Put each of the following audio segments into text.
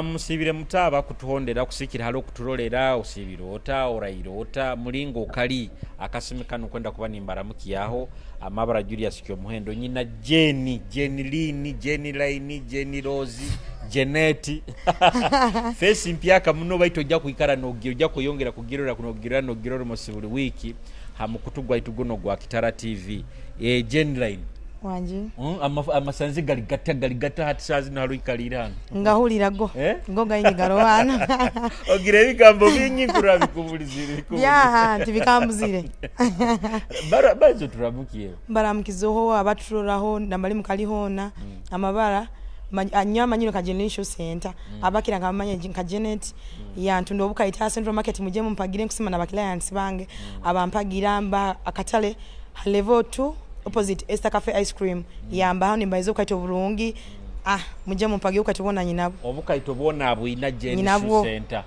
Musibire mutaba kutuhondera kusikira hali okutulolera osibire ota oraire ota mulingo okali akasimi kanu kwenda kuba nimbaramukiyaho amabara Julius Kyomuhendo nyina Jenny Jenny Lini Jenny Line Jenny Rose Jeneti fesi mpyaka muno baitu ojja kwikara nogira ojja kweyongera kugirora kunogirora nogirora almost buli wiiki ha mukutu gwaitu guno gwa Kitara TV. Jenny Line wangi amasanzi gali gata hati saa zino haluikalire hano. Ngahulira go. Eh? Go gaingi garowana. Ogira ebigambo bingi nkurwa bikubulizire. Byaha nti bikambuzire. Bazo turamukiye. Mbaramukizeho abaturoraho nambali mukalihona amabara anyo amanyiro ka Generation Center abakira nga bamanye nka Janet yantunda obukaita Central Market muje mumpagire nkusima na clients bange abampagira mba akatale level 2 opposite Esther Cafe Ice Cream yamba hano nimbayizo okaita obulungi muje mumpagire okaita obona nyinabo. Obukaito bwona bwina Jenny Nyinabwo. Shoe Center.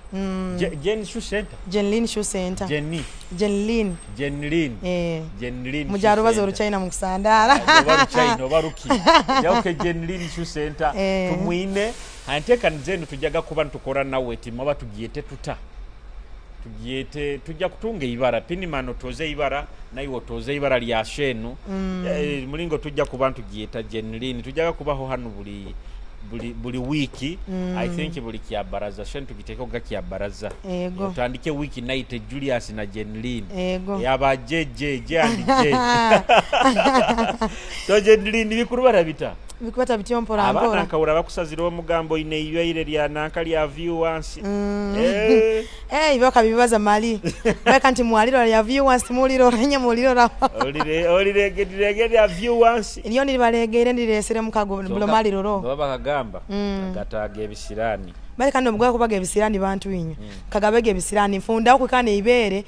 Jenny Shoe Center. Jenlin Shoe Center. Jenny. Jenlin. Jenlin. Eh. Jenlin. Mujarubaza oruchina mukusandara. Oba ruchina oba ruki yauke Jenlin Shoe Center. Tumwine anteekaniza eno tujaga kuba ntukora nawe timu oba tugiyete tuta tugiyete tujja kutunga eibara pinimano toze eibara naiwe otoze eibara lya shenu. Mulingo tujja kuba ntugiyeta Jenlin tujaga kubaho hano buli wiki. I think buli kya baraza shenu tugiteeko ga kya baraza. Otandike wiki night Julius na Jenlin. Yaba JJ J and J. So Jenlin bikuru barabita. Bikubata bityo mpora abaana mpora. Nkawura bakusazira omugambo ine eywire lya nanka lya viewers. Eh, bakabibaza mali baka nti mwaliro lya viewers muliro renye muliro ra. Oliregeddirege lya viewers. Niyo ndibalegeire ndiresere mukago bulo mali roro. Baba bakagamba gataaga ebisiraani. Bali kandi omugoya kubaga ebisirani bantu inyo kagabega ebisirani nfunda okukana ibere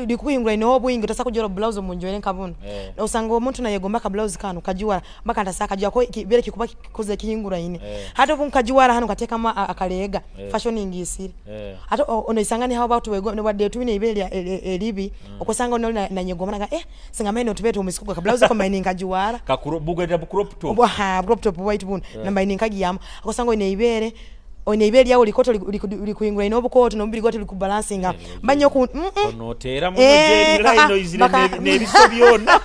likuhingura ino obwingi otasa kujora blouse munjwere nkabuno. Osanga omuntu nayegomba ka blouse kano kajuwara mpaka ntasa kajuwa ko kibere kikuba kikoze kihingura ine. Hata obu nkajuwara hano katekama akalega fashion ingisire. Hata ono isanga ni hao batu wego wadde tuine ibere eribi okusanga ono nanyegomba nga singa mene otubete omusikuka ka blouse ko maini nkajuwara. Bugeta bu crop top. Ha, crop top white bun namba ini nkagiyamo akusanga one ibere one ibere yawo likoto likuhingura ino obukoto nomubiri gote likubalansinga mbanyo ku Onoteera muno Jenny Line oizire n'ebiso byonna.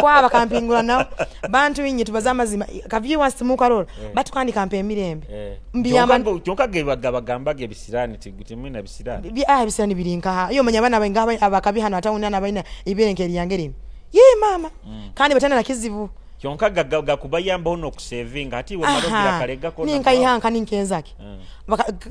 Kwaba kampingura nawo bantu inye tubaza amazima ka viewers mukarora batu kandi kampa emirembe. Mbiyamba. Kyonka ge bagamba ebisiraani timwina bisiraani. Ebisirani biri nkaha iyo manya abana benga abakabi hano atawuna nabalina ibere nk'eryange lino ye mama kandi batana na kizibu. Kyonka gakubayambaho n'okusevinga ati we malogira kalegako. Ninkaihanka ninkenzaki.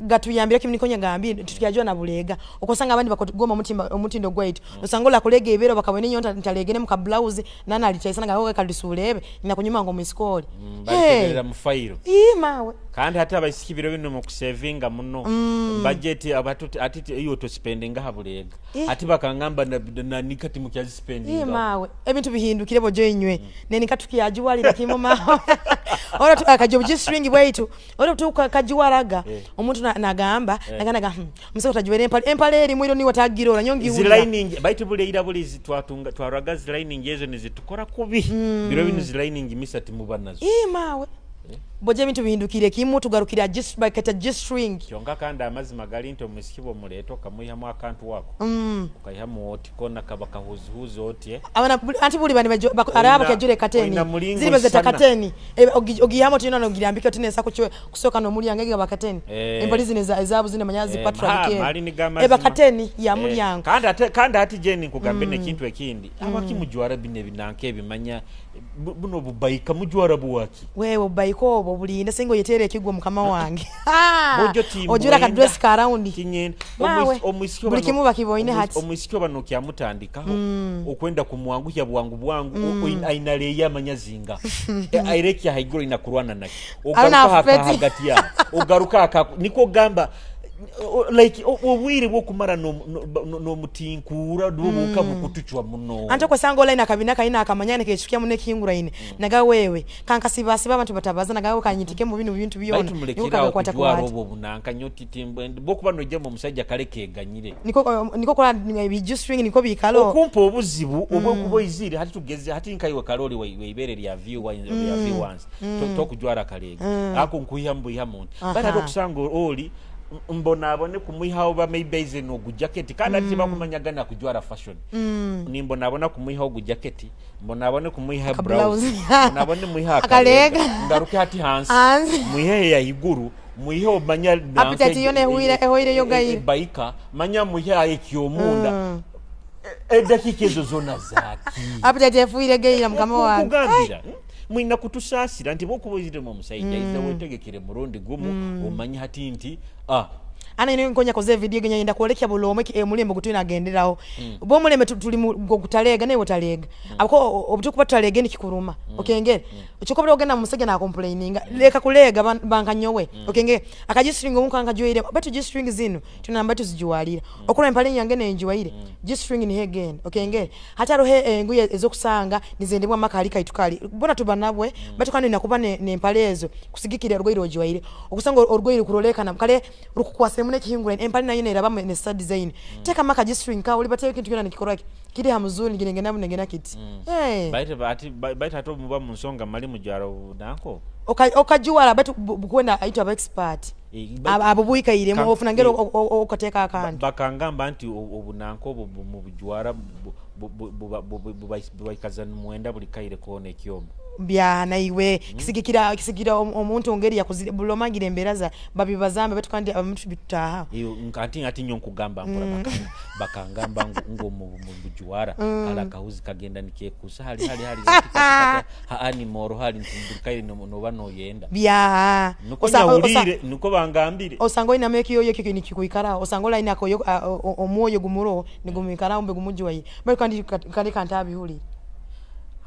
Gatuyambira kimi nikonya gambi tukyajua na bulega okosanga abandi bakogoma omutimba omutindo gwaitu osanga ola kulega ebero bakabone nyonta ntalegene mu ka blouse nana alitaisana nga kalisulebe nina kunyuma ngo misikoli. Balitegerera mu fayiro. Ii mawe. Kandi hati abaisiki biro bino mu kusevinga muno budget abatu ati iyo to spendinga habulega ati bakangamba na nikati Ii mukyazispendinga. Mawe ebintu bihindukire bojo inywe nenika tukiyajuwalira kimo mawe ora tu akajo G-string bwaitu ora tu kajuwaraga omuntu nagamba naganaga musoko tajuwere empale empale eri mwiro ni watagirora nyongi zi wulira. Lining baitu buleira buli twatunga twaraga zi lining ezo nizitukora kubi biro bino zi lining misa timuba nazo. Ii mawe boje ebintu bihindukire kimu tugarukira G baketa G-string. Kyonka kandi amazima gali nti omusiki bwomuleeta okamuyihamu akantu wako okayihamu oti kona kaba kahuzihuzi oti Abana anti buli bani araba kajure kateni Oyina mulingo ziri bazeta isana. kateni ogiyamo tino nogirambika tine sako chwe kusoka no mulyango ega bakateni empali zine za ezabu zine manyazi patra bikere mali ni gama eba kateni ya mulyango. Kandi ate Jenny nkugambe nekintu ekindi abaki mujwara bino ebinanka ebimanya buno bubayika mujwara buwaki. Wewe obubayika obwo bulinda singa oyeteera ekigwo mukama wange. Bojo timwenda. Ojura ka dress ka round. Kinyenda. Mawe, Omwisiki buli kimu bakiboine hati. Omwisiki oba nokyamutandikaho okwenda kumwanguhya bwangu bwangu ainaleeyo amanyazinga airekya haiguru inakurwana naki Alina ogaruka afeti. hagati yaho ogaruka niko gamba. Like obwire bwokumara n'omutinkuura bwo buka bukutucwa muno. Anti okwesanga olaine akabina kaina akamanya nekekikyamu nekihinguraine naga wewe kankasibasiba abantu batabaza naga kanyitike mu binu bintu byona. Baitu mulekerawo kujwara obwo bunanka nyo titimbo bwokuba nojjamu omusajja kale keganyire. Niko kola bijustring niko bikalo okumpa obuzibu obwokuba oizire hati tugeze hati nkaiwe kaloli weibere lya view lya view once tokujwara kalega ako nkuiha mbuiha muntu bata okusanga oli mbona abone kumwihaho ba maybe ize no gujacket kandi ati bakumanyagana kujwara fashion. Nimbona abona kumwihaho gujacket, mbona abone kumwiha blouse, mbona abone mwiha akalega, ngaruke hati hansi mwihe ya iguru, mwihe omanya appetite yone ehuire yogaire baika manya mwihe ekyomunda edakika ezo zona zaki appetite efuire geira mukama wange kugambira mwina kutusasira nti bokubuzire mu musajja ize wetegekere murundi gumu omanye hati nti ana ino nkonya koze video genya yenda kuolekya bulomwe emulembe gutuna agenderaho. Bo mulembe tuli gutalega naye otalega abako obutukuba tutalege ni kikuruma. Okengere chokobra ogenda musajja na complaininga leka kulega bankanyowe. Okengere akajistring omuka nkajoire but G-string zino tunamba tuzijuwalira okura empale yange nenjuwaire. G-string ni again. Okengere hata rohe enguye ezokusanga nizendebwa makali kaitukali bona tubanabwe but kandi nakuba ne empale ezo kusigikira orgoiro ojuwaire okusanga orgoiro kuroleka na kale rukukwase mune kihingura empale nayo neraba ne star design. Teka maka G-string ka oli bateka kintu kyona nikikora kiri hamuzuri nginengena munengena kiti. Baita ato muba mu nsonga mali mujaro nako okajuwala batu bukwenda aitwa aba expert abo buikaire mu ofuna ngero okateka akandi bakangamba nti obunanko mu bujuwara bubaikaza mwenda buli kaire kone ekyomo bya naiwe. Kisigikira kisigira omuntu ngeri yakuzire bulomangira emberaza babibazambe batu kandi abantu bitaha iyo nkanti ati nyo nkugamba mpora bakangamba ngo mu bujuwara kala kahuzi kagenda nikekusa hali hali hali ha animoro hali ntukaire no bano yenda bya nuko nyawulire nuko bangambire osango ina meki yoyo kiki nikikuikara osango ina koyo omwoyo gumuro nigumikara umbe gumujuwa bali kandi kandi kantabihuli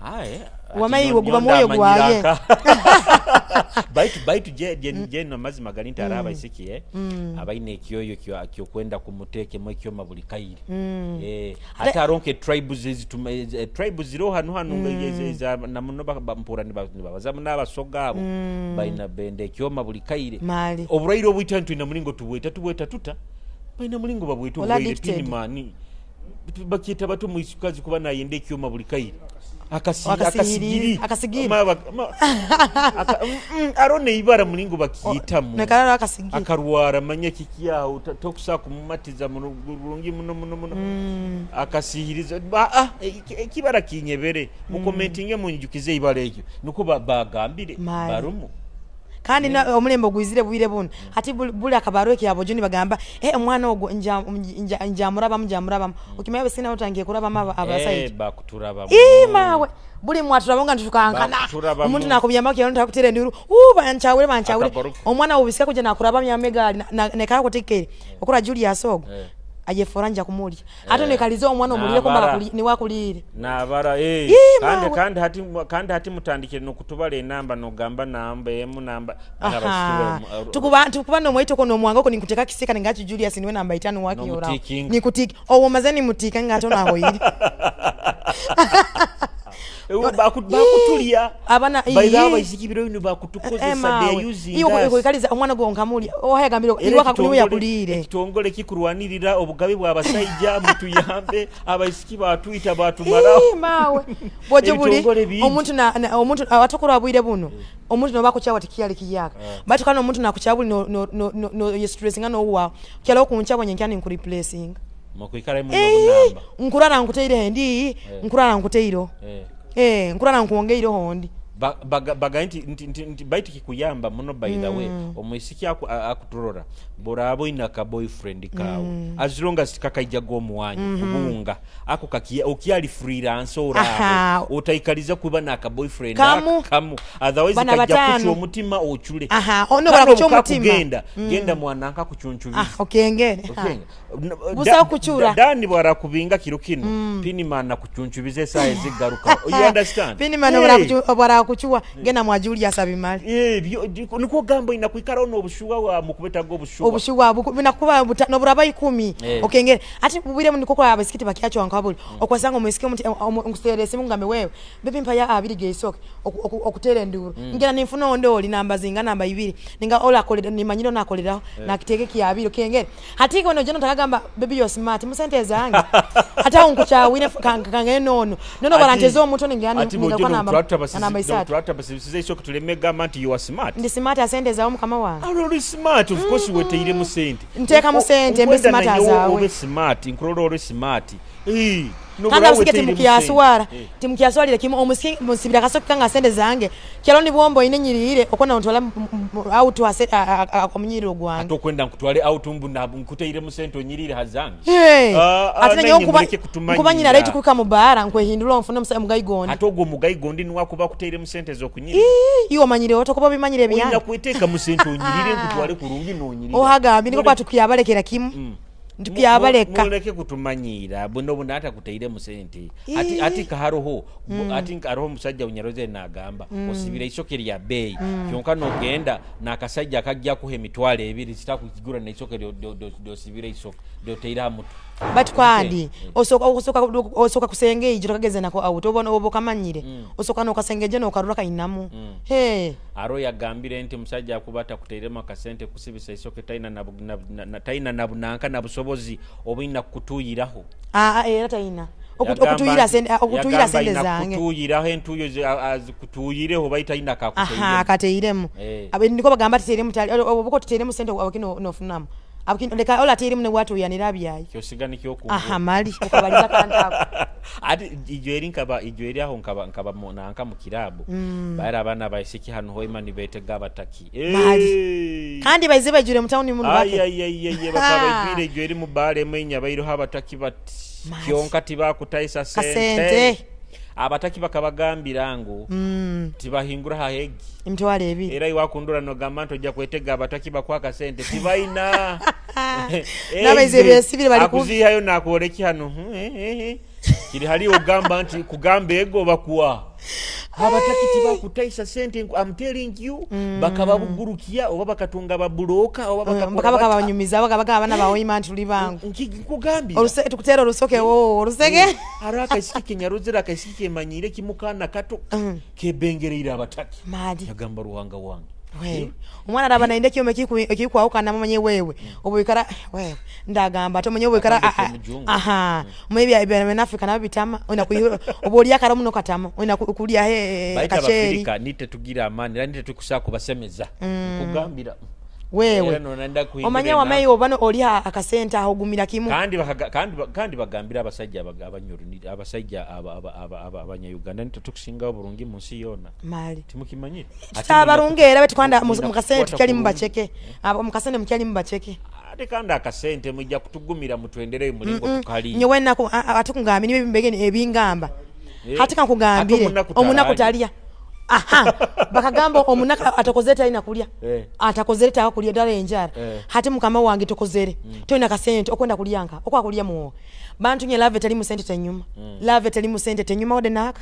hae wamaiwe guba moyo gwaye baitu je no mazima galinta araba isikie abaine ekyoyo kyo kwenda kumuteke mu ekyoma buli kaire. Hata aronke tribes tribes ziro hanu hanu na muno bampura ni babazamu n'abasoga abo baina bende ekyoma buli kaire oburaire obwita ntu ina mulingo tubweta tuta baina mulingo babweta oburaire pinimani bakiyita batu muisukazi kuba nayende ekyoma buli kaire akasigiri arone ibara mulingo bakiyitamu nekarara akasigiri akarwara manya kikyaho tokusa kumumatiza mulungi muno muno muno akasihiriza ekibara kinyebere mukomentinge munjukize ibara ekyo nuko bagambire barumu kandi na omulembe ogwizire bwire buno hati buli akabaro kyabo joni bagamba omwana ogwo njamuraba njamuraba okimaya besina otangiye kuraba abasaija bakuturaba mawe buli mwaturabonga ntukankana omuntu nakubyamba kyalo ntakutera nduru banchawure omwana obisika kuja nakuraba myamegali nekara kutekere okura Julius ogo aje foranja kumulya hata nekalize omwana omulire kumba ni wakulire nabara kandi hati mutandikire nokutubala enamba nogamba namba emu namba tukuba no mwaito kono mwanga ko nikuteka kisika ningachi Julius niwe namba 5 waki ora nikutiki owo mazeni mutika ngatona hoyiri bakutulia abana baidha baizikibiro bino bakutukozesa they using iyo ikaliza omwana go nkamuli ohayagambiro iwaka kuliwe yakulire ekitongole kikurwanirira obugabe bwa abasaija mutuyambe abaisiki batwita batumaraho mawe boje buli omuntu na omuntu abatokora abwire buno omuntu no bakuchawa tikiyali kiyaka batu kana omuntu nakuchabuli no no no stressing no wa kyalo kunchabo nyenkyani nkuri replacing mukwikara mu namba nkurana nkuteire ndi nkurana nkuteiro nkurana nkuongeire hondi baga nti baitu kikuyamba muno by the way omwisiki akuturora borabo ina ka boyfriend kawe as long as kakaija go muwanyu kubunga ako kakia okyali freelance ora otaikaliza kuba na ka boyfriend kamu otherwise kajja kuchwa omutima ochule ono bara kuchwa omutima genda genda mwananka kuchunchubiza okengere busa kuchura dani bwara kubinga kiro kino pini mana kuchunchubiza esaye zigaruka you understand pini mana bwara Nakuchua genda mwa Julius abimale. Niko gamba ina kuikara ono obushuwa wa mukubetaga obushuwa. Obushuwa binakuba noburaba 10. Okengere ati bubire niko kwa abasikiti bakyacho ankabuli. Okwasanga omusiki omutere simu ngambe wewe. Bebi mpa ya abiri geisoke okutere nduru. Ngera nifuna onde oli namba zinga namba 2. Ninga ola kolera nimanyiro nakolera na kitege ki abiri okengere. Hati kono jeno takagamba baby you smart musente zange. Hata unkuchawine kange nono. Nono barantezo omuntu ningani ningakwa namba namba 3. Twata basibisize isoke tulemega manti you are smart. Ndi smart asente zawo mukama wange. Uri smart of course weteire mu sente. Nteka mu sente mbe smart azawe. Ube smart nkuroro uri smart. Kandi abasike timukyaswara timukyaswalire kimu omusiki musibira kasoke kanga sente zange kyalo ni bombo ine nyirire okona ntwala out omunyiriro gwange atokwenda nkutwale out mbu nkuteire mu sente onyirire hazange. Ate nyo nkuba nyina right kuka mubara nkwehindura omfuna mugayigondi ate ogwo mugayigondi niwa kuba kuteire mu sente zokunyirira. Iwo manyire otokuba bimanyire byange oyina kweteka mu sente onyirire nkutwale kurungi nonyirire ohagambi niko kwatukyabalekera kimu. Ndikuyabaleka muleke kutumanyira buno bunata kuteire mu sente ati kaharoho ati karoho musajja unyaroze nagamba osibira isoke lya bei kyonka nogenda nakasajja akajja kuhe emitwalo 2 zitakugura na isoke dosibira isoke doteira mutu but kwandi osoka kusenge ijo kageze nako out obona obokamanyire osoka no kasengeje no karura kainamu. He aro yagambire nti musajja akubata kuteirema kasente kusibisa isoke taina na taina na bunanka na busobozi obina kutuyiraho. Era taina okutuyira sente okutuyira sente zange kutuyiraho entuyo azikutuyireho baita ina kakuteiremo. Aha kateiremo abe ndiko bagamba titeremu obuko titeremu sente abakino nofunamu abakino leka ola teremu ne watu yanira byayi kyosigani kyoku. Aha mali okabaliza kantako ati ijo nkaba ijo aho nkaba nanka mu kirabo bayira abana bayisiki hano hoima ni betega bataki mali kandi baize bajure mu town mu bake ay bakaba ijire ijo eri mu bare menya bayiro abataki bati kyonka tibakutaisa sente abataki bakabagambira ngu tibahingura hahegi emitwalo 2 era iwakundura no gamba ojja kwetega abataki bakwaka sente tibaina nabaize besibire bali akuzihayo nakuoleki hano kiri hali ogamba nti kugamba ego bakuwa abataki tibakutaisa sente. I'm telling you bakababugurukia oba bakatunga babuloka oba bakakora bakabanyumiza bakabaga abana bawe imana tuli bangu nkugambira tukutera orusoke wo orusege araka isiki kenyaruzira kaisiki manyire kimukana kato kebengereira abataki yagamba ruhanga wange wewe omwana araba nainde kyome kikwahuka namanye wewe obwikara wewe ndagamba tomenye obwikara aha mwe bya Afrika nabitama ona obolya karamu no katama ona kulya he kacheri Afrika nite tugira amani era nite tukusako basemeza kugambira wewe omanye wamayi obano olya akasenta aho gumira kimu kandi bagambira abasajja abanyuru abasajja abanya Uganda nite tukusinga burungi munsi yona mali timukimanyire tabarunge era betukwanda mukasente kyali mubacheke abo mukasente mukyali mubacheke ate kandi akasente mujja kutugumira mutwendereyo mulingo tukali nyowe nako atukungambye nibe bimbegeni ebingamba hati kankugambire omunaku talya. Aha bakagamba omunaka atakozere alina kulya atakozere tawa kulya dala enjara hati mukama wange tokozere toyina kasente okwenda kulyanka okwa kulya muwo bantu nye love tali musente tenyuma love tali musente tenyuma ode naka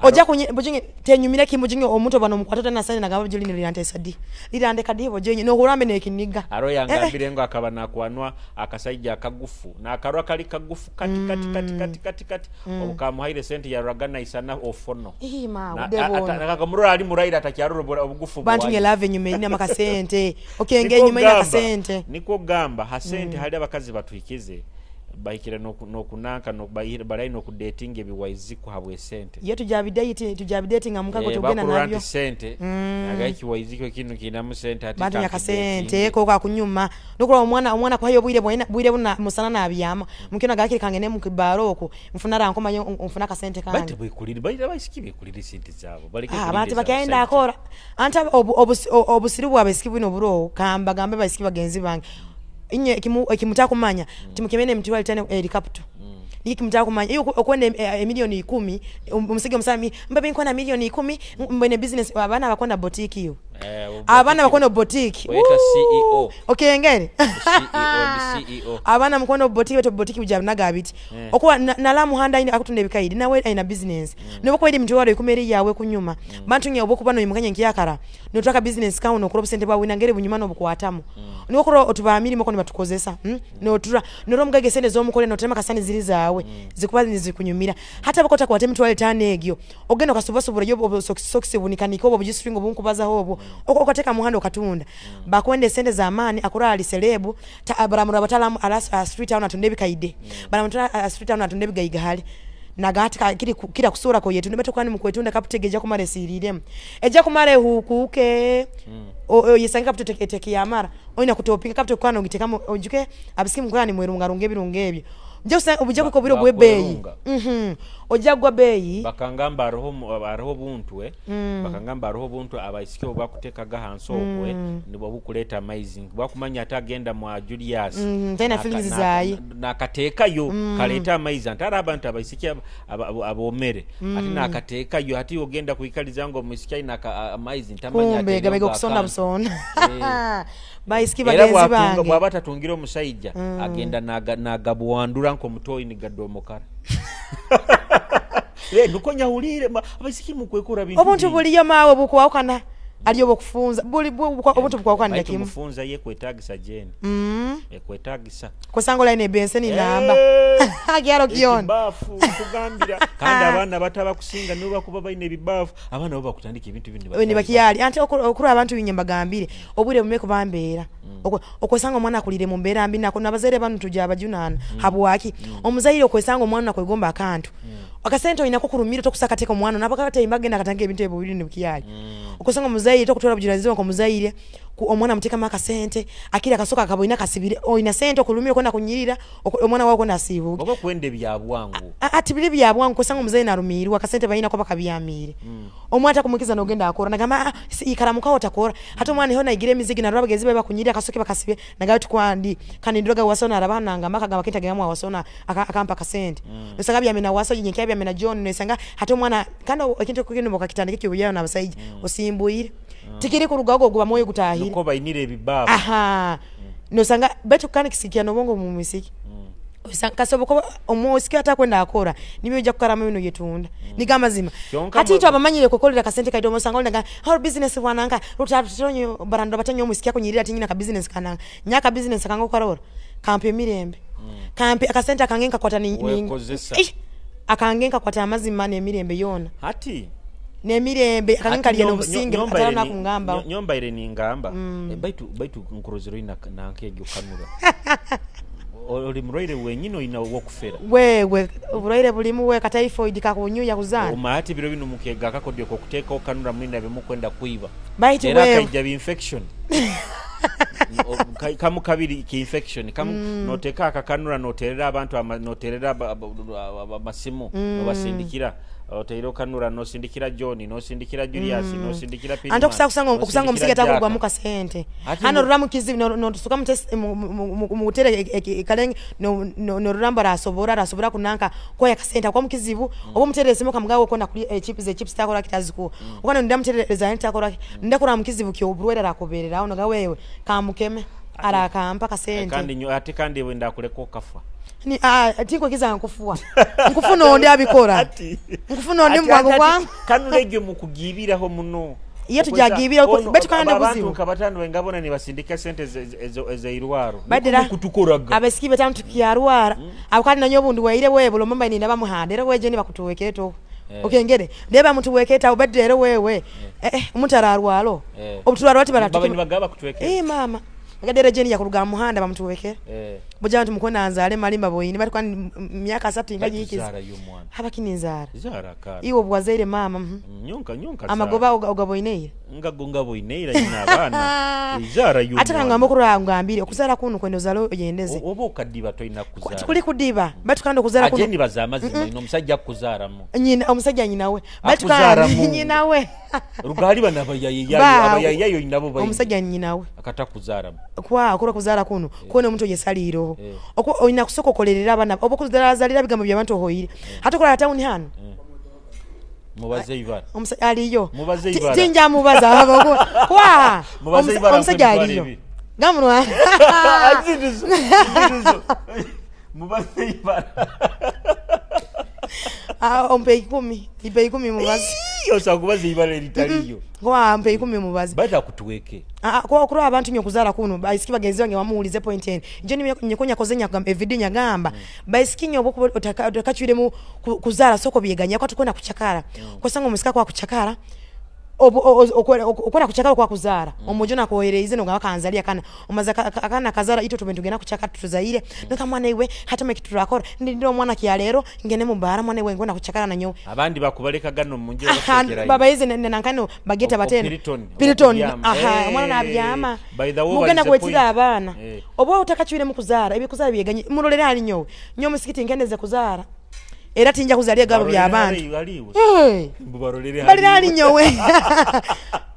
oja kunye bujinge tenyumira kimujinge omuntu bano mukwatota na sente nagamba juli nilirante sadi lirande kadibo jenye no hurambe nekiniga aro yangambire ngo akaba nakwanwa akasajja akagufu na akarwa kali kagufu kati kati kati kati kati kati obukamuhaire sente ya ragana isana ofono ma udebo nakamurora ali muraira atakyaruro obugufu bantu nye love nyume ina makasente okenge nyume ina kasente niko gamba hasente hali abakazi batuikize bahikira nokunanka balai nokudating ebiwaiziku habwe sente ye tujabidate nga mukago tugenda nabyo sente agaiki waiziko kinu kinamu sente ati bantu nyakasente koka kunyuma nokula omwana kwa hiyo bwire bwire buna musana nabyama mukino gakiri kangene mu kibaro oko mfuna rankoma mfuna kasente kange bate bwekuliri baita baisiki bekuliri sente zabo balike abantu bakayenda akora anta obusiru bwa baisiki bwino buro kamba gambe baisiki bagenzi bange inye ekimutaka kumanya timukemene mtiwa litane helicopter niki kimutaka kumanya iyo okwende milioni 10 umusige musami mbabe nkwana milioni 10 mbene business abana bakonda boutique iyo Abaana bakwenda boutique. Bayeta CEO. Okengere. CEO, ndi CEO. Abaana mukwenda boutique, beto boutique bujabanaga biti. Okuba nala muhanda aina akutunda ebikaidi nawe aina business. Noba kwedi mitwalo 10 eri yawe kunyuma. Bantu nye obokuba no imukanya nkiyakara. Notaka business kawo nokora obusente bwawe nangere bunyuma nobukwatamu. Nokora otuba mirimo ko nibatukozesa. Notura noro mugage sente zomukole notema kasani ziri zawe. Zikuba nizikunyumira. Hata bakota kwate mitwalo 5 egyo. Ogenda okasubasubura yo sokisi bunikanika obo bujistring obunkubaza hobo. Okateka muhanda okatunda. Bakwende sente za amani akora ali selebu baramura batalamu ala street town atunde bikaide. Baramura street town atunde bigayiga hali. Nagati kira kusura ko yetu nibeto kwani mukwetunda kapitegeja kumare sirirem. Eja kumare hukuke. O yesanga kapite yamara. Oina kutopinga kapite kwano gitekamo ojuke abisimu kwani mwerunga runge birunge ebyo. Nje ubuje ko biro gwe beyi. Ojja gwa beyi. Bakangamba aroho buntu bakangamba aroho buntu abaisiki obakutekaga hansi okwe nibwo bukuleta amazing. Bakumanya atagenda mwa Julius. Tena feelings zayi. Nakatekayo kaleta amazing. Antara abantu abaisiki abomere. Ati nakatekayo ati ogenda kuikaliza ngo omusiki na amazing tamanya ati. Kumbe gabego kusonda busona. Baisiki bagenzi bange. Bwaba tatungira omusajja agenda nagabuwandura nko mutoyi nigadomokara. Nuko nyahulire abaisiki mukwekura bintu. Obuntu buliyo mawe bukwawukana aliyo bokufunza buli obuntu bukwawukana kimu. Mufunza ye kwetagisa jeni. Ekwetagisa. Kosangola ine benseni namba. Agyaro kion. Ekibafu kugambira kandi abaana bataba kusinga nibo bakuba baine ebibafu abaana bo bakutandika ebintu bindi ni bakiyali ante okuru abantu binyemba gambire obwire bumeko bambeera. Okwesanga omwana akulire mu mbeera mbi nako nabazaire banu tujja abajunana habwaki omuzaire okwesanga omwana nakwegomba akantu. Akasente oyina kukurumira tokusaka teka omwana nabakata imbagenda katanga ebintu ebyo biri nibukiyali. Okwesanga omuzaire tokutwala bujulanizibwa ko muzaire omwana muteka maka sente akira kasoka akaboina kasibire oyina sente okulumira kwenda kunyirira omwana wako nasibu. Oba kwende bya bwangu. Ati biri bya bwangu kwesanga omuzaire narumirwa akasente bayina ko bakabyamire. Omwana kumukiza nogenda akora nagamba ikaramuka otakora hata omwana ho naigire emizigi narabagezi babe bakunyirira akasoke bakasibe nagayo tukwandi kandi ndoga wasona arabana ngamba akagamba kitagamwa wasona akampa kasente. Nosanga byamena waso nyenkia byamena John nesanga hata omwana kandi ekintu kino bakakitandika kibuyayo n'abasajja osimbuire. Tikiri kurugago guba moyo gutahira nuko bayinire ebibabu. Aha. Nosanga betu kandi kisikia nobongo mu misiki. Kasoboka omusiki atakwenda akora nibyo ojja kukarama bino yetunda. Nigamba zima. Hati ito abamanyire kukolera kasente kaido osanga ndaga how business wananga rutatutonyo barando batanyo omusiki akonyirira tinyina ka business kananga. Nyaka business kango karora. Kampe mirembe. Kampe akasente akangenka kwata ni akangenka kwata amazima n'emirembe yona. Hati n'emirembe akangenka lye n'obusinge atala nakungamba. Nyombaire ningamba. Baitu nkurozero ina nankejo kanura. Oli murwaire wenyine oyina wokufera. Wewe oburwaire bulimu we ka typhoid kakunyuya kuzaana. Omahati biro bino mukega akakodyo kokuteeka okanura mwina bemukwenda kuiba. Baitu wewe kaija bi infection. Kamu kabiri ki infection kamu noteka akakanura noterera abantu noterera amasimu nobasindikira oteiro kanura nosindikira John nosindikira Julius nosindikira Pini. Ante okusanga omusika takurwa muka sente. Hano ruramu kizibu no tusuka mutere kalenge no ruramba rasobora kunanka koya kasente kwa mukizibu obo muterere simu kamugawo kona kuli chips chips takora kitaziku. Okana ndamuterereza ntakora ndakora mukizibu kyo oburwera rakoberera ono gawewe kamukeme arakampa kasente. Kandi ate kandi wenda kuleko kafa. Ni tinko kiza nkufua. Nkufuna onde abikora. Nkufuna onde mbwangu bwangu. Kanulege mukugibiraho muno. Iyo tujagibira betu kandi buzibu. Abantu kabatano wengabona ni basindika sente ezeirwaro. Kutukoraga. Abesiki betano tukiyarwara. Abakandi nanyo bundu waire wewe bulomba ni ndabamuhanda era weje ni bakutuweketo. Okengere ndeba muntu weketa obadde era wewe. Omuntu ararwalo. Obutulwaro ati baratuke. Baba nibagaba kutuwekera. Mama. Agadera jeni yakuruga muhanda bamutuwekera. Boja abantu mukona nzale malimba boyini bari kwani myaka 3 ingaji yikiza. Haba kininzara. Zara kara. Iwo bwazaire mama. Nyonka. Amagoba ogaboineira. Ngagonga boineira nyina abana. Zara yo. Ate kangamba okura ngambire okuzara kuno kwendo zalo yendeze. Oba okadiba toyina kuzara. Kuli kudiba. Batu kandi okuzara kuno. Ajeni bazamazima ino omusajja kuzaramu. Nyina omusajja nyina we. Batu kandi nyina we. Rugali bana abayayayo inabo bayi. Omusajja nyina we. Akatakuzaramu. Kwa akora kuzara kuno. Kuone omuntu yesaliro. Oko oyina kusoko kolerera abana obo kuzalira bigambo bya bantu hoyire. Hata kola town hano. Mubaze ibara. Aliyo. Mubaze ibara. Tinjamubaza kwa Mubaze ibara. Omusajja aliyo gamurwa. Aziduzo. Mubaze ibara. Ompe 10, ipe 10 mubaze. Osakubaza ibara eritaliyo. Kwa mpe 10 mubaze. Bata kutuweke. Kwa okuro abantu nyo kuzara kuno baisiki bagenzi bange wamuulize point eni. Nje nyokonya kozenya kugamba evideo nyagamba. Baisiki nyo bokuba otakachwiremu kuzara soko byeganya kwa tukona kuchakara. Kwa sanga omusika kwa kuchakara. Okora kuchakara kwa kuzara. Omujona kohereize no kanzalia kana. Omaza akana kazara ito tubentugena kuchakara tuzaire. Nuka mwana iwe hata mekiturakora. Ndiro mwana kialero ngene mubara mwana iwe ngona kuchakara na nyo. Abandi bakubaleka gano munje basekera. Baba ize nankano bageta batene. Piriton. Aha, mwana nabyama. Mugana kwetira abana. Obo utakachwire mu kuzara, ebikuzara byeganye. Murolera ali nyowe. Nyo musikiti ngendeze kuzara. Era tinja kuzalia gabo bya abantu. Balira ali nyowe.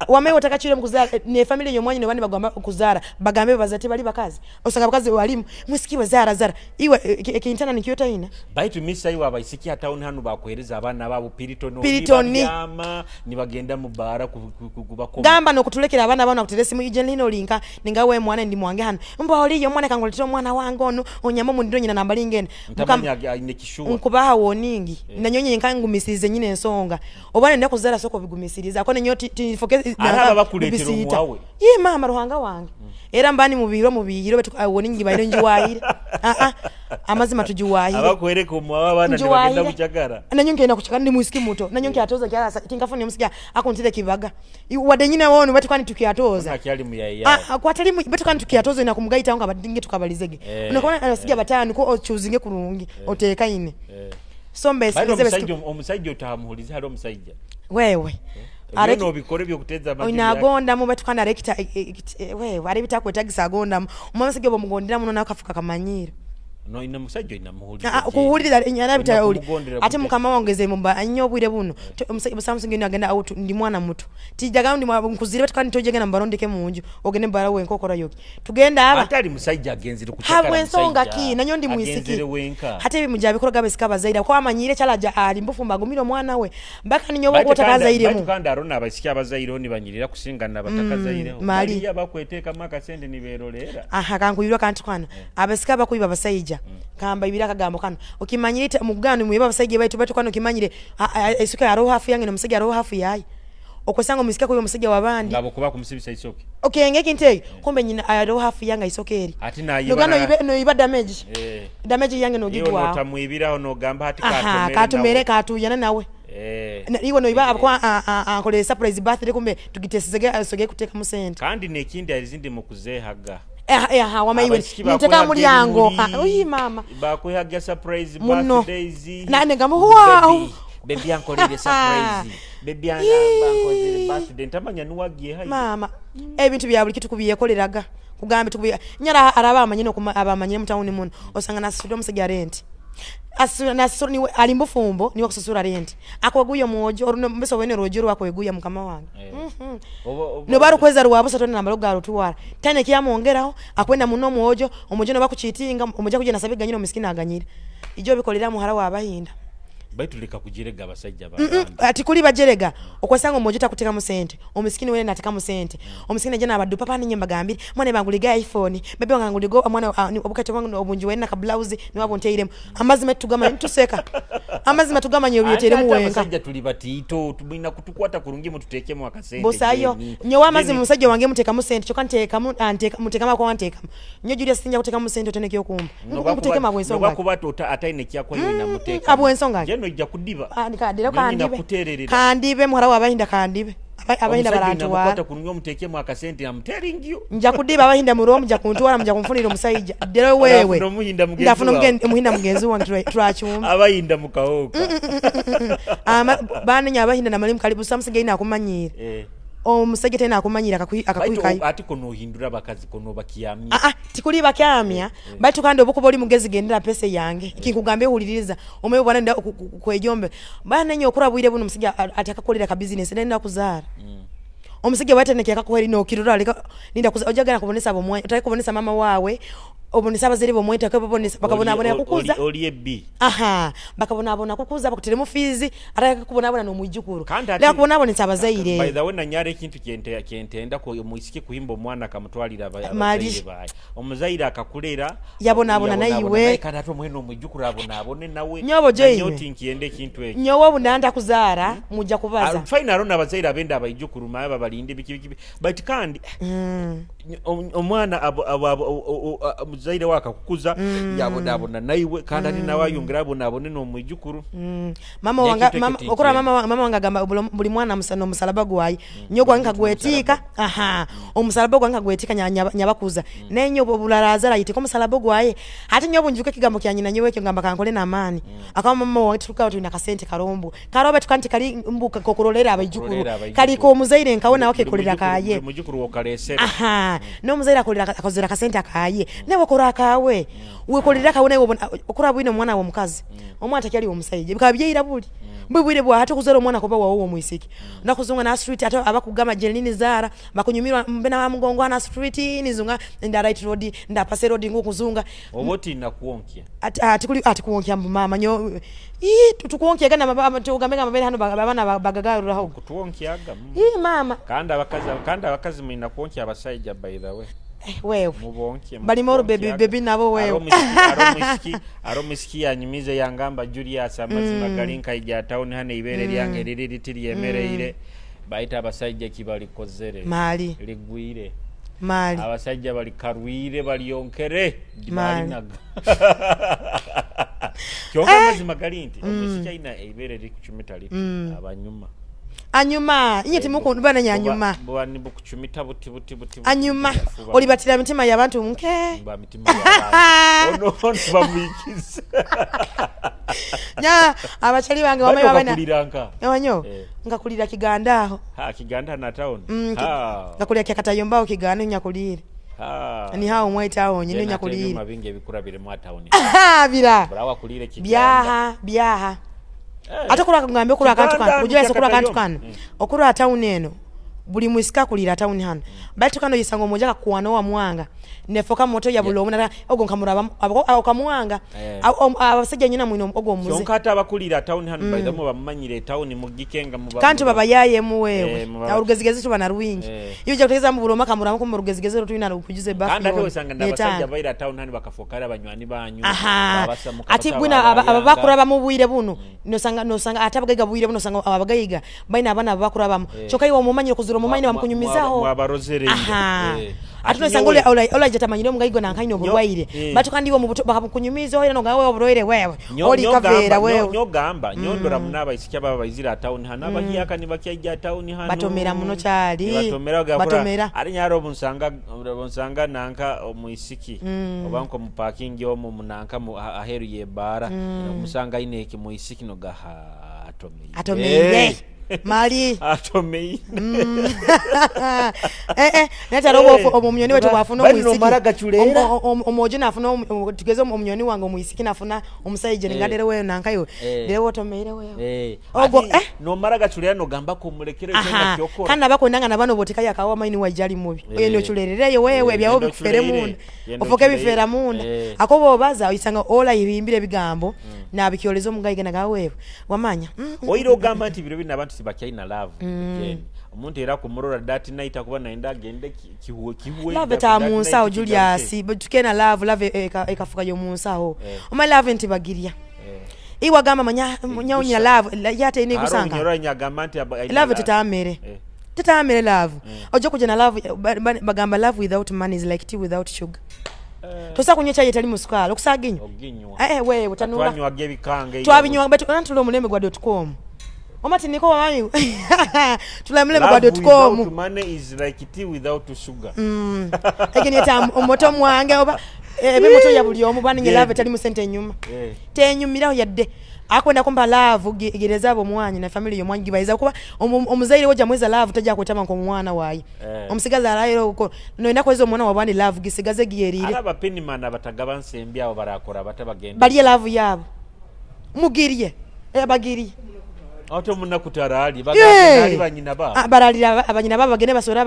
Wamewe utakachire mukuzara ne family yomwanyi ne bandi bagamba kuzara bagambe bazate bali bakazi. Osanga bakazi walimu musikiwe zara zara. Iwe ekintana nikiyota ina. Baitu misa iwe abaisiki town hano bakuhereza abana babo Piriton babyama nibagenda mu bara kubakoma. Gamba no kutulekera abana bana kuteresi mu ije lino linka ningawe mwana ndi mwange hano. Mbo oliyo mwana kangoletera omwana wange ono onyama mu ndiro nyina namba lingene. Ntamanya ine kishuwa. Nkubaha woningi. Nanyonye nkangumisirize nyine ensonga. Obana ndako kuzara soko bigumisiriza. Akone nyo tifoke araba bakuletera omwawe. Ye mama ruhanga wange. Era mbani mubiro betu woningi bairo njiwahire. Amazima tujiwahire. Abakuhereka omwawe abana nibagenda kuchakara. Nanyo ngenda kuchakara ndi musiki muto. Nanyo nkyatoza kyala tinkafuni musiki akuntire kibaga. Wade nyina wono betu kwani tukiatoza. Akyali muyaya. Kwatali betu kwani tukiatoza ina kumugaita nga badinge tukabalizege. Unakona abasiga batano ko ochuzinge kurungi oteka ine. Sombe size omusajja otamuhuliza hali omusajja. Wewe. Areki no bikore byo kuteza amagezi. Oinagonda mu betu kana rekita wewe ari bitakwetagisa agonda. Umama sige bomugondera muno nakafuka kamanyiro. No ina musajja ina muhulira. Kuhulira nyana bitayoli. Ate mukama wongeze mumba nnyo obwire buno. Samsung ino agenda out ndi mwana muto. Tijaga ndi nkuzire betu kandi tojegenda mbarondeke munju. Ogende mbara we nkokora yoki. Tugenda aba. Atali musajja agenzire kuchakara. Habwe ensonga ki nanyo ndi muisiki. Hate bimuja bikoro gabe sikaba zaira kwa amanyire chalaja ali mbufumba agumira omwana we. Mbaka ninyo bwo takazaire mu. Kandi arona abasiki abazaire oni banyirira kusingana batakazaire. Mali abakweteka maka sente niberolera. Aha kankuyirwa kantu kana. Abasika bakuiba basajja. Kamba ibira kagambo kano okimanyire mugano mweba abasajja baitu batu kano okimanyire esuka ya roho hafu yange no musajja roho hafu yayi okwesanga omusika kuyo musajja wabandi ngabo kuba kumusibisa isoke okay ngeki ntege kumbe nyina roho hafu yange isoke eri ati na yiba no no iba damage damage yange no gigwa iyo notamwibiraho no gamba hati katumere katuyana nawe iwe no iba akwa akole surprise birthday kumbe tugitesezege soge kuteka musente kandi nekindi alizindi mukuzehaga wamaiwe niteka mulyango uyi mama bakwihaga surprise birthdays nane ngamuwa baby ankolere surprise baby ankolere birthday ntamanya nuwagiye hayi mama ebintu bya buli kitu kubiyekoleraga kugambe tukubiye nyara araba amanyine abamanyine mutawuni muno osanga nasudde omusajja rent asura nasura niwe ali mbufumbo niwe kususura rent akwaguye mwojo oruno mbeso wene rojero wakweguya mukama wange no barukweza rwabo satone nambalo garo tuwara tane kiyamwongeraho akwenda muno mwojo omujo no bakuchitinga omuja kujja nasabiga nyino miskini aganyira ijo bikolera muhara wabahinda baitu leka kujirega abasajja babandi ati kuli bajerega okwasanga omujo takuteka mu sente omusikini wene nateka mu sente omusikini jana abaddu papa ninye mbagambire mwana banguliga iPhone bebe wanguligo mwana obukate wangu obunji wene ka blouse ni wabo nteiremu amazima tugama tuseka amazima tugama nyo byeteremu wenka abasajja tuli batito tumina kutukwata kurungi mututekemu akasente bosayo nyo amazima musajja wange muteka mu sente choka nteka mu anteka muteka kwa anteka nyo Julius sinja kuteka mu sente otenekyo kumba ngukuteka mabwe ensonga nokuba tota ataine kyakwa yina muteka abwe ensonga jeno ijja kudiba kadira kandibe kandibe muhara wabahinda kandibe abahinda barantuwara nakukwata kurungi omutekemu akasente amuteringyo nja kudiba abahinda muromu nja kuntuwara nja kunfunira omusajja dero wewe ndafuna omuhinda mugenzi wange twachumba abahinda mukaoka banenya abahinda namalimu karibu samsinga ina akumanyira omusajja tena akumanyira akakuikayo ati kono hindura bakazi kono bakiyamya tikuli bakyamya baitu kandi obukuba oli mugezi gendera pese yange kinkugambe huliriza omeyo bwana nda kwejombe bana nyo okura bwire buno omusajja atakakolera ka business nenda kuzaara omusajja wateneke akakuheri no kirura leka ninda kuza ojagana kubonesa bomwe otaki kubonesa mama wawe Obonesa abazaire bomwetaka babonesa bakabonabona kukuza. Oli ebbi. Aha, bakabonabona kukuza, bakuteremu fizi, ataka kubonabona n'omwijukuru. Kandi leka kubonabonesa abazaire. By the way, nanyara ekintu kyentenda ko omwisiki kuhimba omwana akamutwalira Mali. abazaire baye. Omuzaire akakulera, Yabonabona naiwe. Kandi ate omwene omwijukuru abonabone nawe. Nyobo Jane. Nanyo tinkyenda ekintu ekyo. Nyowe obunanda kuzaara mujja kubaza. Fine, arona abazaire abenda abaijukuru maye babalinde biki biki. But kandi omwana omuzaire wakakukuza yabonabona naiwe, kandi ate nawe ayongera abonabone n'omwijukuru. Mama Nekyo wanga, teke mama, tinkyenda. okura mama wange agamba buli mwana n'omusalaba gwayi. Nyo gwange kagwetika, aha. Omusalaba gwange kagwetika nyabakuza. Nenyo bularaza ayitika omusalaba gwaye. Ate nyo bunjuke kigambo kya nyina nyewe kyo ngamba kankole na amani. Akama mama wange tukawa tulina kasente karombo. Karobe tukanti kali mbuka kokurolera abaijukuru. Kokurolera abaijukuru. Kali ko muzaire nkawona wake kolera Buli kaye. mujukuru wokalesera. Aha. No muzaire akolera akozera kasente akaye. Newe kora kawe. Wekolera kawe nawe okora bwino omwana wo mukazi. Omwana takyali omusajja. Bikaba byeira buli. Mbwibwire bwa hata kuzara omwana kuba wawo omwisiki. Nakuzunga na street ate abakugamba Jenini Zara bakunyumirwa mbena wa mugongo na street nizunga nda right road nda pass road ngukuzunga. Oboti nakuonkya. Ati ati kuli ati kuonkya mbu mama nyo ii tukuonkya gana baba tugambe ngamba hano abana bagagaruraho. Kutuonkyaga. Ii mama. Kandi abakazi mwina kuonkya abasajja by the way. Wewe. Mubonke, Bali moro mubonke baby, aga. baby nabo wewe. Aro misiki yanyumize yangamba Julius amazima gali nkaija town hano ibere lyange liri litiri yemereire. Baita abasajja kibalikozere. Mali. Ligwire. Mali. Abasajja bali karwire balyonkere. Mali. Balinaga. Kyonka amazima gali nti omusiki alina ibere likuchumita liti abanyuma. Anyuma, inye timuku bana nyanyuma. Buba ni bukuchumita buti buti buti buti. Anyuma, Buti, olibatira mitima y'abantu nke. Ba mitima y'abantu. Ono ono bamwikiza. Nya abachali bange Bano wamaye babana. bakulira nka. Awanyo. Ngakulira Kiganda aho. Ha, Kiganda na town. Ha. Ngakulira Kyakatayombao Kiganda nyakulire. Ha. Ni hao mwaita aho nyine Jena nyakulire. tebyo mabinge ebikura bire mu town. Bira. Burawa kulire Kiganda. Byaha, byaha. Ate kula ngambe kula akantu kano, ujue kula akantu kano. Okura town eno. Buli mwisika kulira town hano. Baitu kano yisango moja kuwana wa mwanga. Nefoka moto ya bulo omuna ogo nkamuraba okamwanga. Abasajja nyina mwino ogo muze. Kyonka ate abakulira town hano by the way bamanyire town mugikenga mu Kantu baba yaye mu wewe. Urugezigezi tuba na ruwingi. Iyo ujya kutegeza mu buloma kamuraba ko mu rugezigezi rutwina rukujuze bafu. Kandi ate osanga ndabasajja baira town hano bakafokara abanywani banyu. Ati bwina ababakura bamu bwire buno. Nosanga ate abagaiga bwire buno osanga abagaiga baina abana abakura bamu. Kyonka iwe omumanyire kuzura omumanyi bamukunyumizaho. Mwabarozere. Ate nosanga ola jatamanyire omugaigo nankaine oburwaire. Batu kandi iwe bakamukunyumiza oira nogawe oburwaire wewe. Oli kavera wewe. Nyogamba nyondora munaba isikia baba baizira town hano abahiyaka ni bakyaija town hano. Batomera muno kyali. Batomera gakora. Batomera. Ari nyaro bunsanga nanka omuisiki. Obanko mu parking yo mu nanka aheru ye bara. Musanga ine ki muisiki no gaha atomeye. Atomeye. Mali. Atomeye. Neta robo omunyoni wetu wafuna omuisiki. Omojo nafuna tugeze omunyoni wange omuisiki nafuna omusajja ngadere wewe nankayo. Dere wotomeire wewe. Ogo no maraga chulera no gamba ko mulekere kyona kyokora. Kandi abakwendanga nabano botika yakawa maini wajali mubi. Oyo ndio chulerereyo wewe byawo bikufere munda. Ofoke bifera munda. Akobo baza oyisanga ola ibimbire bigambo nabikyolezo omugayiga nagawewe. Wamanya. Oiro gamba nti biro bina abantu sibakyaina love. Omuntu era kumurora that night akuba naenda agende kihuwe kihuwe. Love ta munsawo Julius, tukena love love ekafuka yo munsawo. Oma love nti bagirya. Iwa gamba manya nyaunya love yate ine kusanga. Aro nyagamba nti love tetamere. Tetamere love. Ojo kuja na love bagamba love without money is like tea without sugar. Tosa kunywa chai etali musukali okusaginywa. Oginywa. Wewe utanura. Twanywa gebikange. Twabinywa but onantulo omulembe gwa .com. Omati niko wamanyi. Tula mlembe gwa .com. Without money is like tea without sugar. Egeni eta omoto mwange oba ebimoto ya buli omu baninye love etali musente nyuma. Tenyumiraho yadde. Akwenda kumpa love gereza abo mwanyi na family yo mwanyi gibaiza kuba omuzaire woja mweza love tajja kwetama ko mwana wayi. Omusigaza alayiro uko no inakweza omwana wabandi love gisigaze giyerire. Araba penimana abatagaba nsembi abo barakora batabagenda. Baliye love yabo. Mugiriye. Bagiriye. Ato munakutarali bagenda banyina ba. Baralira abanyina babo bagende basora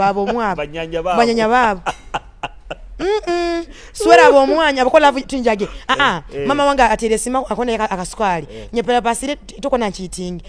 abo mwabo. Banyanya babo. Banyanya babo. Swera ab'omwanya abakola tinjage. Mama wange atere sima akona akasukali. Nyepera pasire tokona nchitingi.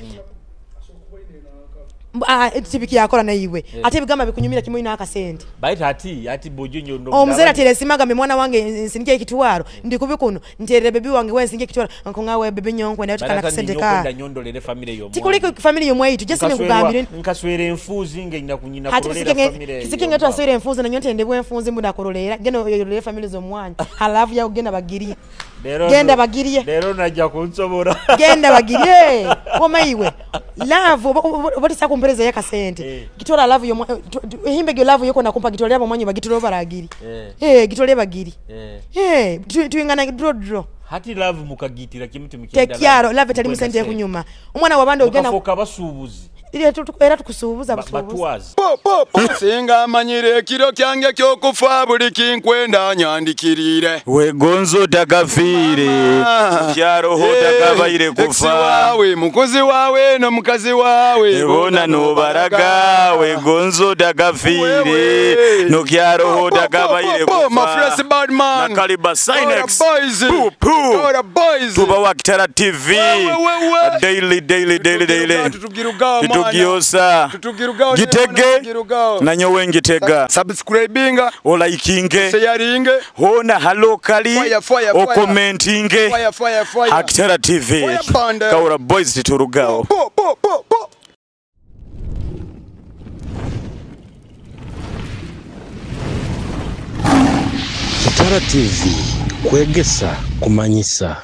Tibiki yakora na iwe. Ate ebigamba bikunyumira kimwe ina akasente. Baita ati bojo nyondo. Omuzera atere sima gambe mwana wange nsinike ekitwaro. Ndikubikuno nterere bebi wange we nsinike ekitwaro. Nkongawe bebi nyonkwe nayo tukana akasente ka. Nyokwenda nyondolere family yo. Tikuliko family yo mwaitu. Just nkugambire nkaswere enfuzi nge nyakunyina kurolera family. Kisikinge twaswere enfuzi na nyonte ndebwe enfuzi mbunda kurolera. Geno yorolera family zo mwanya. Halafu ya ugenda bagirie. Genda bagirie. Lero najja kunsobora. Genda bagirie. Woma iwe. Love oba kumpereza yaka sente. Gitora love yo himbe gyo love yoko nakumpa gitolera bomwanyi bagitolo baragiri. Gitolera bagiri. Tuingana dro. Hati love mukagitira kimuti mukenda. Tekyaro love tali musente kunyuma. Omwana wabandi ogenda mukafoka basubuzi. Era tukusubuza busubuzi. Singa amanyire ekiro kyange kyokufa buli kinkwenda nyandikirire. Wegonzo tagafiire. Kyaroho tagabaire kufa. Wawe mukozi wawe no mukazi wawe. Ebona no baraga wegonzo tagafiire. No kyaroho tagabaire kufa. My fresh bad man. Na Kaliba Sinex. Boys. Tuba wa Kitara TV. Daily. Tutugiosa. Gitege na nyowe ngitega. Subscribinga, olikinge, sharinge, hona halokali, okomentinge. Fire. Akitara TV. Kaura Boys titurugao. Bo. Kitara TV kwegesa kumanyisa.